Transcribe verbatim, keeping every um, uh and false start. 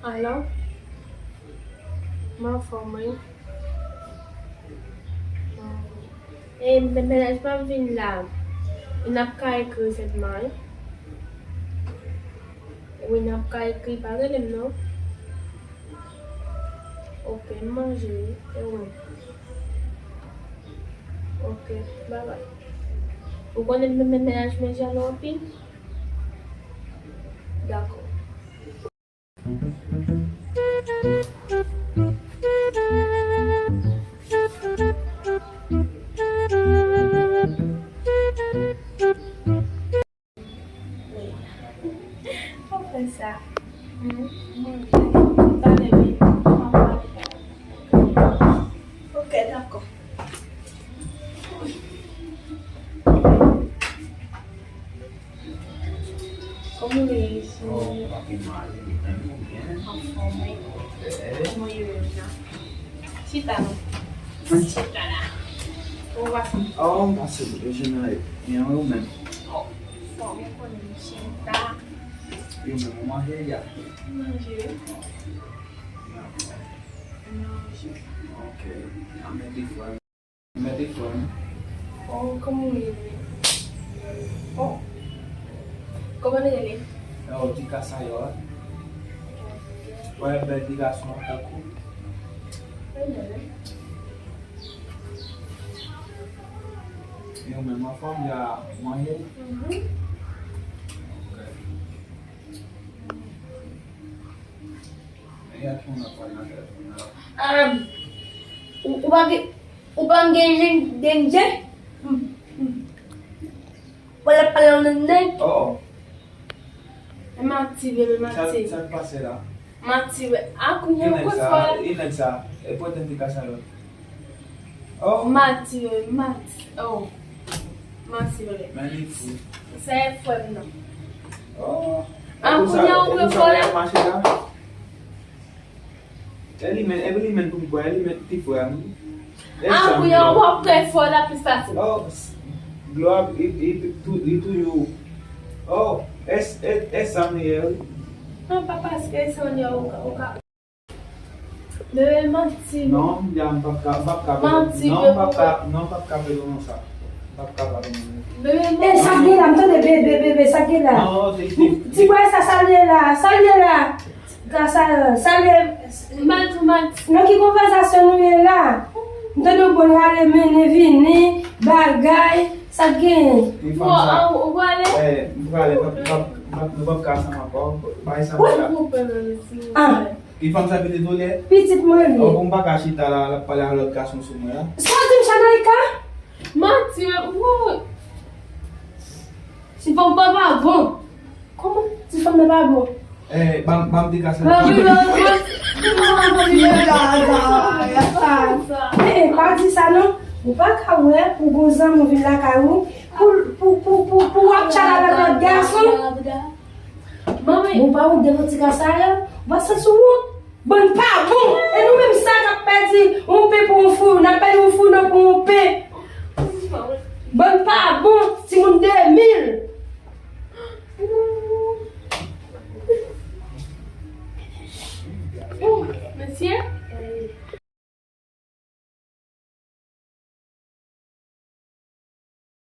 Alo? M anfòm, wi. E, men, mennaj pa m vin la. N ap ka ekri sèlman, wi. Wi, n ap ka ekri, pa rele m non. Ok, m manje, wi. E ou menm? Ok, babay. Ou konnen men, men, mennaj mwen jalou anpil? Dakò. Wi. Ou fè sa. Hmm, manje. Talè, wi. M ap pale. Ok, dakò. Kòman w ye, Jimmy? Oh, pa pi mal, li menm ou byen? Anfòm, wi. Ok. Kòman w ye menm nan? Chita non. Chita la. Kòman w pase? Oh, m pase byen, Jimmy, byen, wi, ou menm? Oh, anfòm, ou konnen m chita. Ou menm, ou manje ya? M manje, wi. Manje. Ok. An men te fwa. Mete fò, wi. Oh, kòman w rele? Oh. Kòman w rele? Oh, Ti Kasayòl. Wè, bèl ti gason an tankou. Yo menm anfòm, ya manje. Mhm. Ok. Em, ou, ou pa gen, ou pa gen len, denje? Wala pale nan nèg. Oh, oh. E Mati, bebe, Mati. Sa, sa k pase la? Mati, a kounye a ou kout fò. E nèg sa, e pote m ti ka sa yo. Oh. Mati, bebe, Mati. Oh. Mati, bebe. Men li fou. Sa e frè m nan. Oh. A kounye a ou kout fò la? E li menm, e li menm pou m kwè, e li menm ti frè m. A kounye a w ap kwè fò la plis fasil. Oh, glwa, li, li, li toujou. Oh, e, e, e sa m ye, wi. Non, pa paske e sa m ye, ou ka, ou ka. Bebe, manti. Non, m di a m p ap ka, m p ap ka. Manti, non, m p ap ka, non, m p ap ka pale non sa. M p ap ka pale non. Bebe, manti. E sa gen la, m tande bebe, bebe, sa gen la. Non, se, se. Ti bway sa, sa l ye la, sa l ye la. Grasa, salye. Mati, mati. Nan ki konvèsasyon nou ye la? M tande w konn rale mennen vini, bagay, sa k genyen? Bon, an, ou prale? Eh, m prale, m p ap, m p ap, nou p ap ka ansanm ankò. Bay sa m la. Ah. Ti fanm sa vin tou lè. Pitit mwen li. Oh, pou m pa ka chita la, l ap pale ak lòt gason sou mwen la. Sa w di m, Chanayka? Mati, men, woy. Ti fanm pa, pa bon. Kòman? Ti fanm nan pa bon. Eh, ban m, ban m ti ka sa. Eh, eh, pa di sa non. Ou pa ka wè, ou gon zanmi vin lakay ou, pou, pou, pou, pou, pou w ap tchale avèk lòt gason. Manmi. Bon, pa ou devan ti ka sa yo, ou pa santi wont. Bann pa bon. E nou menm sa k ap pèdi yon pen pou yon fou, n ap pèdi yon fou nan pou yon pen. Bann pa bon, timoun de mil. Oh, mesye.